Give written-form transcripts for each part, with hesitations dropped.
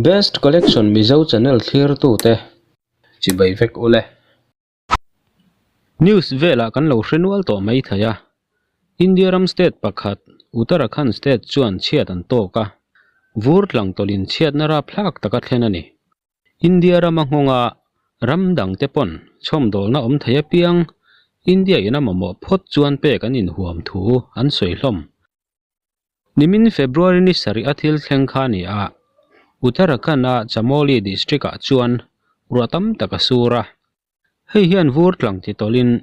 Best Collection Mizo channel thlirtute chibai vek ule. News velah kan lo hre nual tawh mai thei a, India ram state pakhat Uttarakhand state chuan chhiat an tawk a, vur tlang tawlhin chhiatna rapthlak taka thlen a ni. India rama nghawnga ram dangte pawn chhawmdawlna awm thei apiang India in a mamawh phawt chuan pek an inhuam thu an sawi hlawm. Nimin February ni sarih a thil thleng kha a ni a, Uttarakhand-a Chamoli district-ah chuan ruah tam tak a sur a. Hei hian vur tlang ti tawlhin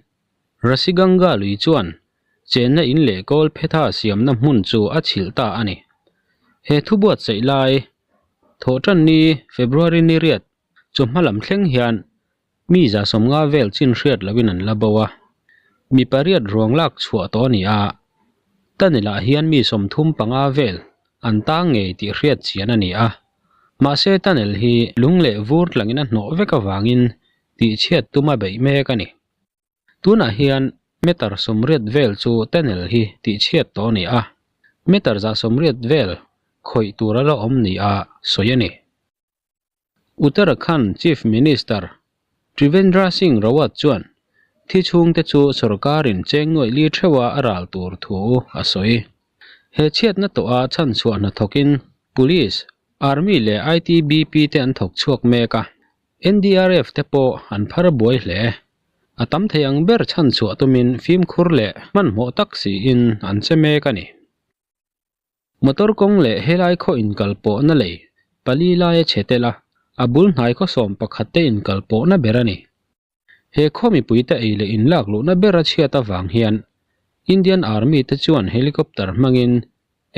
Rasiganga lui chuan chenna in leh kawl phetha siamna hmun chu a chhilh ta a ni. He thu buatsaih lai thawhtan ni February ni riat chu hma lam thleng hian mi za sawmnga vel chin hriat loin an la bo a, mi pariat ruang lak chhuah tawh a ni a, Tanilah hian mi 35 vel an tang ngei tih hriat chian a ni a. Mahse tunnel hi lung leh vur tlangin a hnawh vek avangin tihchhiat tuma beih mek a ni. Tunah hian meter 80 vel chu tunnel hi tihchhiat tawh a ni a, meter 180 vel khawih tur a la awm ni a sawi a ni. Uttarakhand Chief Minister Trivendra Singh Rawat chuan thi chhungte chu sorkarin cheng nuaih li theuha a ral tur thu a sawi. He chhiatna tawha chhanchhuah hnathawkin Police, Army leh ITBP te an thawk chhuak mek a, NDRF te pawh an phar buai hle. A tam thei ang ber chhanchhuah tumin fimkhur leh hmanhmawh tak siin an che mek a ni. Motor kawng leh helai khaw inkal pawhna lei pali laia chhe tel a, a bul hnai khaw 11 te inkal pawhna ber a ni. He khaw mipuite ei leh inlak luhna ber a chhiat avang hian Indian Army te chuan helicopter hmangin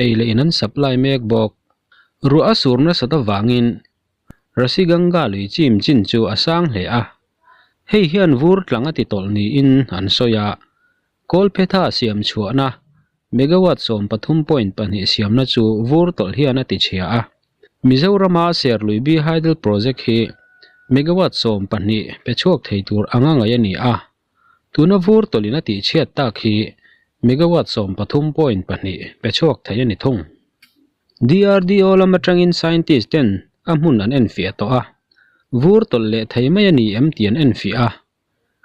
ei leh in an supply mek bawk. Ruah a sur nasat avangin Rasiganga lui chim chin chu a sang hle a, hei hian vur tlang a ti tawlh niin an sawi a, Kawlphetha siam chhuahna megawatt 13.2 siamna chu vur tawlh hian a ti chhia a. Mizorama Serluibi Hydel Project hi megawatt 12 pe chhuak thei tur anga ngaih a ni a. Tuna vur tawlhin a tih chhiat tak hi megawatt 13.2 pe chhuak thei a ni thung. DRDO lam atangin scientist ten a hmun an enfiah tawh a, vur tawlh leh thei mai a ni em tih an enfiah a.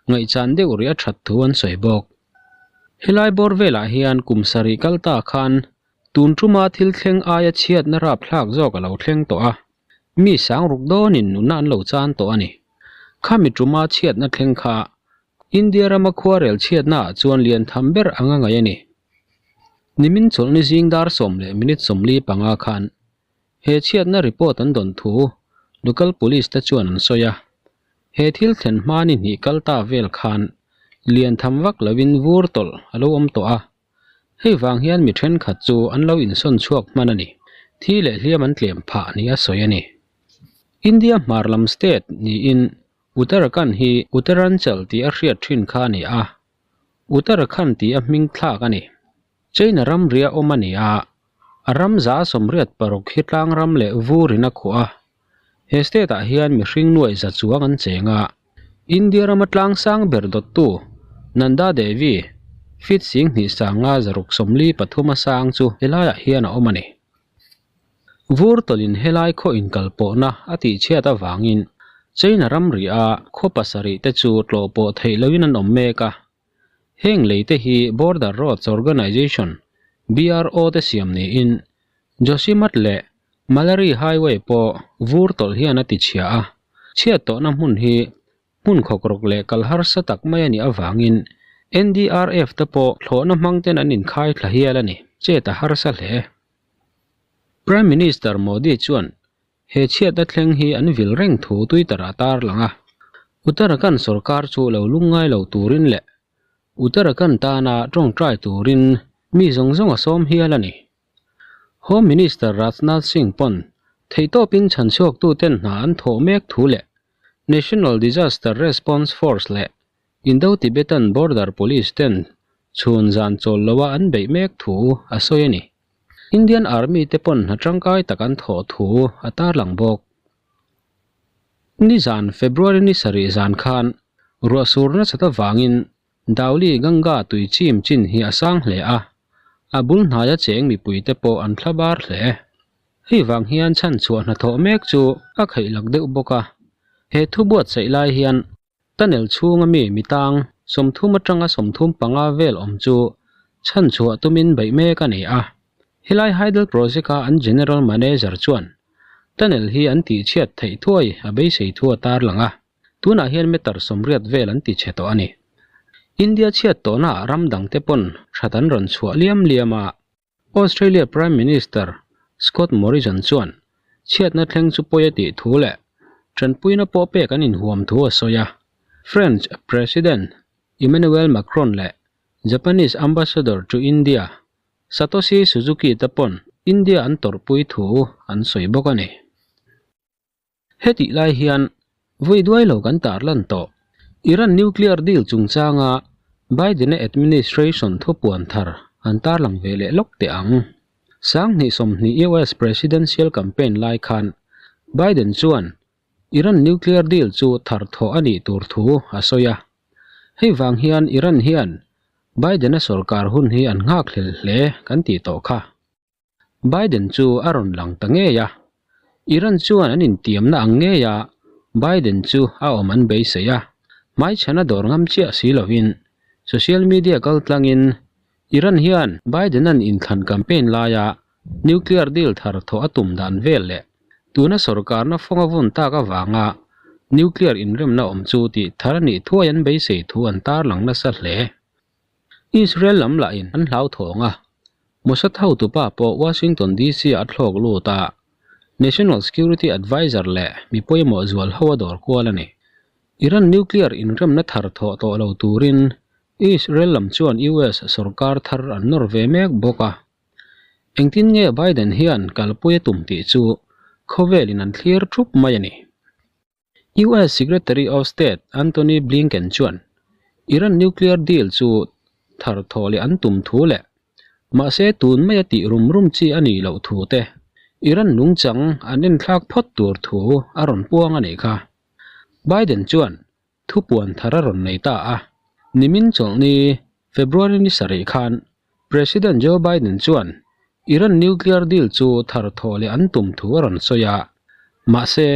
Ngaihchan deuh rih a that thu an sawi bawk. Helai bawr velah hian kum sarih kal ta khan tun tuma thil thleng aia chhiatna rapthlak zawk a lo thleng tawh a, mi sangruk dawnin nunna an lo chan tawh a ni. Khami tuma chhiatna thleng kha India rama khuarel chhiatna ah chuan lian tham ber anga ngaih a ni. Nimin chawlhni zing dar 10 leh minute 45 khan he chhiatna report an dawn thu local police te chuan an sawi a. He thil thlen hma ni hnih kal ta vel khan lian tham vak lovin vur tawlh a lo awm tawh a, hei vang hian mi thenkhat chu an lo insawn chhuak hman a ni. Thi leh hliam an tlem phah ni a sawi a ni. India hmar lam state niin Uttarakhand hi Uttaranchal tih a hriat thin kha a ni a, Uttarakhand tih a hming thlak a ni. China ramria awm a ni a, a ram 86 hi tlang ram leh vurin a khuah a. He state ah hian mihring nuaih za chuang an cheng a, India rama tlang sang ber dawttu Nanda Devi feet 1653 a sang chu helaiah hian a awm a ni. Vur tawlhin helai khaw inkal pawhna a tihchhiat avangin China ramri-a khaw pasarih te chu tlawh pawh theih loin an awm mek a. Heng lei te hi Border Roads Organisation, BRO, te siam niin Joshimath leh Malari Highway pawh vur tawlh hian a ti chhia a, chhiat tawhna hmun hi hmun khawkrawk leh kal harsa tak mai a nih avangin NDRF te pawh thlawhna hmang ten an inkhai thla hial a ni, chet a harsa hle. Prime Minister Modi chuan he chhiatna thleng hi an vil reng thu Twitter ah tarlang a, Uttarakhand sorkar chu lo lungngai lo turin leh Uttarakhand tana tawngtai turin mi zawng zawng a sawm hial a ni. Home Minister Rajnath Singh pawn theihtawpin chhanchhuaktuten hna an thawh mek thu leh National Disaster Response Force leh Indo-Tibetan Border Police ten chhun zan chawl loa an beih mek thu a sawi a ni. Indian Army te pawn hna tangkai tak an thawh thu a tarlang bawk. Nizan February ni sarih zan khan ruah sur nasat avangin Dauli Ganga tui chim chin hi a sang hle a, a bul hnaia cheng mipuite pawh an thla bar hle. Hei vang hian chhanchhuah hnathawh mek chu a kheih lak deuh bawk a. He thu buatsaih lai hian tunnel chhunga mi mitang 30 atanga 35 vel awm chu chhanchhuah tumin beih mek a ni a. Helai hydel project a an general manager chuan tunnel hi an tihchhiat theih thuai a beisei thu a tarlang a. Tunah hian meter 80 vel an tichhe tawh a ni. India chhiat tawhna ah ram dangte pawn that an rawn chhuah liam liam a. Australia Prime Minister Scott Morrison chuan chhiatna thleng chu pawi a tih thu leh tanpuina pawh pek an inhuam thu a sawi a. French President Emmanuel Macron leh Japanese Ambassador to India Satoshi Suzuki te pawn India an tawrhpui thu an sawi bawk a ni. Hetih lai hian vawi duai lo kan tarlan tawh. Iran nuclear deal chungchanga Biden-a administration thupuan thar an tarlang ve leh lawk teh ang. 2020 US presidential campaign lai khan Biden chuan Iran nuclear deal chu thar thawh a nih tur thu a sawi a. Hei vang hian Iran hian Biden-a sorkar hun hi an nghakhlel hle kan tih tawh kha. Biden chu a rawn lang ta ngei a, Iran chuan an intiamna ang ngei a Biden chu a awm an beisei a, hmaichhan a dawr ngam chiah si lovin social media kaltlangin Iran hian Biden-a'n inthlan campaign laia nuclear deal thar thawh a tum dan vel leh tuna sorkarna fawng a vun tak avanga nuclear inremna awm chu tih thar a nih thuai an beisei thu an tarlang nasa hle. Israel lam lahin an hlauthawng a, Mossad hotupa pawh Washington DC ah a thlawk lut a, National Security Adviser leh mi pawimawh zual ho a dawr kual a ni. Iran nuclear inremna thar thawh tawh lo turin Israel lam chuan US sorkar thar an nawr ve mek bawk a. Engtin nge Biden hian kalpui a tum tih chu khawvelin an thlir thup mai a ni. US Secretary of State Antony Blinken chuan Iran nuclear deal chu thar thawh leh an tum thu leh mahse tun maia tih rum rum chi a nih loh thu te Iran nungchang an enthlak phawt tur thu a rawn puang a nih kha. Biden chuan thupuan thar a rawn nei ta a. Nimin chawlhni February ni sarih khan President Joe Biden chuan Iran nuclear deal chu thar thawh leh an tum thu a rawn sawi a. Mahse,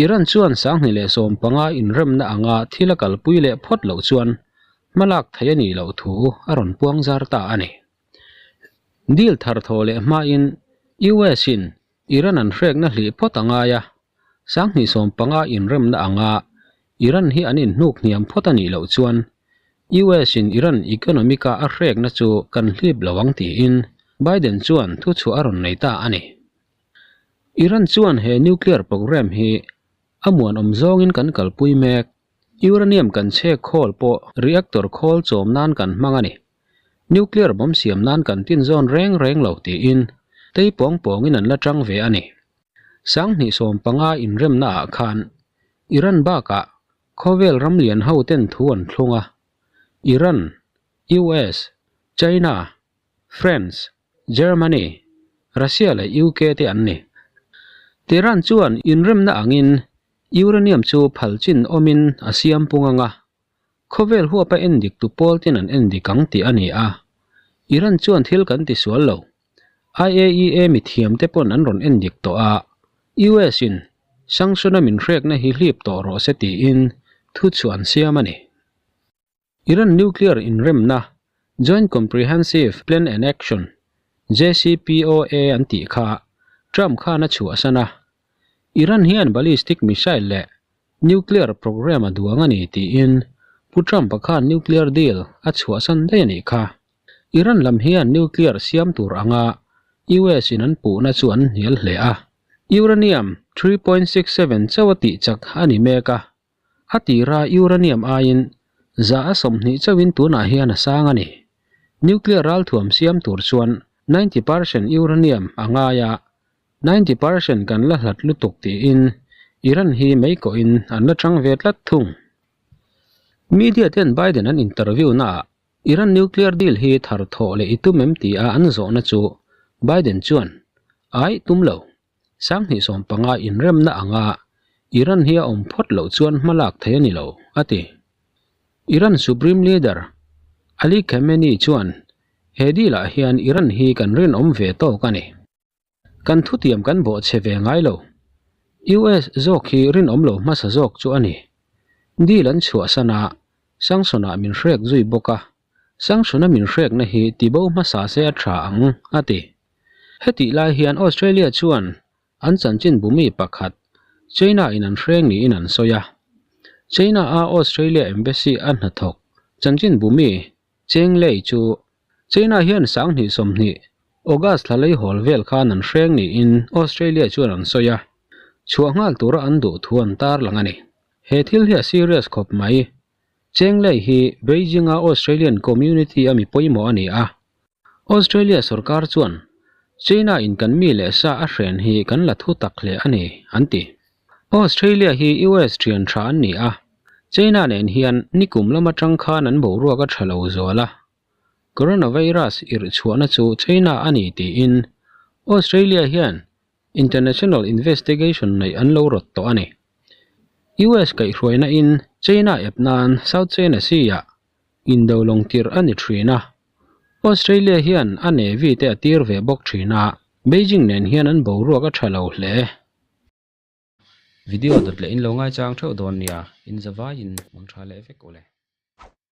Iran chuan 2015 inremna anga thil a kalpui leh phawt loh chuan hmalak theih a nih loh thu a rawn puang zar ta a ni. Deal thar thawh leh hmain US in Iran an hrekna hlih phawt a ngai a, 2015 inremna anga Iran hi an inhnuk hniam phawt a nih loh chuan US in Iran economic a a hrekna chu kan hlip lo ang tiin Biden chuan thuchhuah a rawn nei ta a ni. Iran chuan he nuclear program hi a muanawm zawngin kan kalpui mek, uranium kan chhek khawl pawh reactor khawl chawm nan kan hmang a ni. Nuclear bomb siam nan kan tin zawn reng reng lo tiin tei pawng pawngin an la tang ve a ni. 2015 inremna ah khan Iran bakah khawvel ram lian ho ten thu an thlung a, Iran, US, China, France, Germany, Russia leh UK te an ni. Tehran chuan inremna angin uranium chu phal chin awmin a siam pung anga Khawvel huapa endik tu pawl ten an endik ang tih a ni a, Iran chuan thil kan ti sual lo. IAEA mithiam te pawn an rawn endik tawh a, US in sanction a min hrekna hi hlip tawh rawh se tiin thu chu an siam a ni. Iran nuclear inremna Joint Comprehensive Plan and Action, JCPOA, an tih kha Trump khan a chhuahsan a, Iran hian ballistic missile leh Nuclear program a duang a ni tiin Pu Trump-a khan nuclear deal a chhuahsan daih a nih kha. Iran lam hian nuclear siam tur anga US in an puhna chu an hnial hle a. Uranium 3.67 chauh a tih chak a ni mek a, a tira uranium aiin 120 chauhin tunah hian a sang a ni. Nuclear ralthuam siam tur chuan 90% uranium a ngai a, 90% kan la hlat lutuk tiin Iran hi mei kawhin an la chang ve tlat thung. Media ten Biden an interview naah Iran nuclear deal hi thar thawh leh i tum em tia an zawhna chu Biden chuan, Aih tum lo. 2015 inremna anga Iran hi a awm phawt loh chuan hmalak thei a ni lo, a ti. Iran Supreme Leader Ali Khamenei chuan he deal ah hian Iran hi kan rinawm ve tawk a ni. Kan thutiam kan bawhchhe ve ngai lo. US zawk hi rinawm lo hmasa zawk chu a ni. Deal an chhuahsan a, sanction-ah min hrek zui bawk a. Sanction-a min hrekna hi tibo hmasa se a tha ang, a ti. Hetih lai hian Australia chuan an chanchin bumi pakhat China-in an hreng niin an sawi a. China-a Australia Embassy a hnathawk chanchin bumi Cheng Lei chu China hian 2020 August thla lei hawl vel khan an hreng niin Australia chuan an sawi a, chhuah nghal tura an duh thu an tarlang a ni. He thil hi a serious khawp mai. Cheng Lei hi Beijing-a Australian community a mi pawimawh a ni a. Australia sorkar chuan China-in kan mi leh sa a hren hi kan la thu tak hle a ni, an ti. Australia hi US thian tha an ni a, China nen hian nikum lam atang khan an boruak a tha lo zual a. Coronavirus irh chhuahna chu China a ni tiin Australia hian international investigation neih an lo rawt tawh a ni. US kaihhruaina in China ep nan South China Sea ah indo lawng tirh a ni thin a. Australia hian a navy te a tir ve bawk thin a, Beijing nen hian an boruak a tha lo hle. Video dawt leh in lo ngaichang theuh dawn nia, in zavaiin mang tha leh vek ule.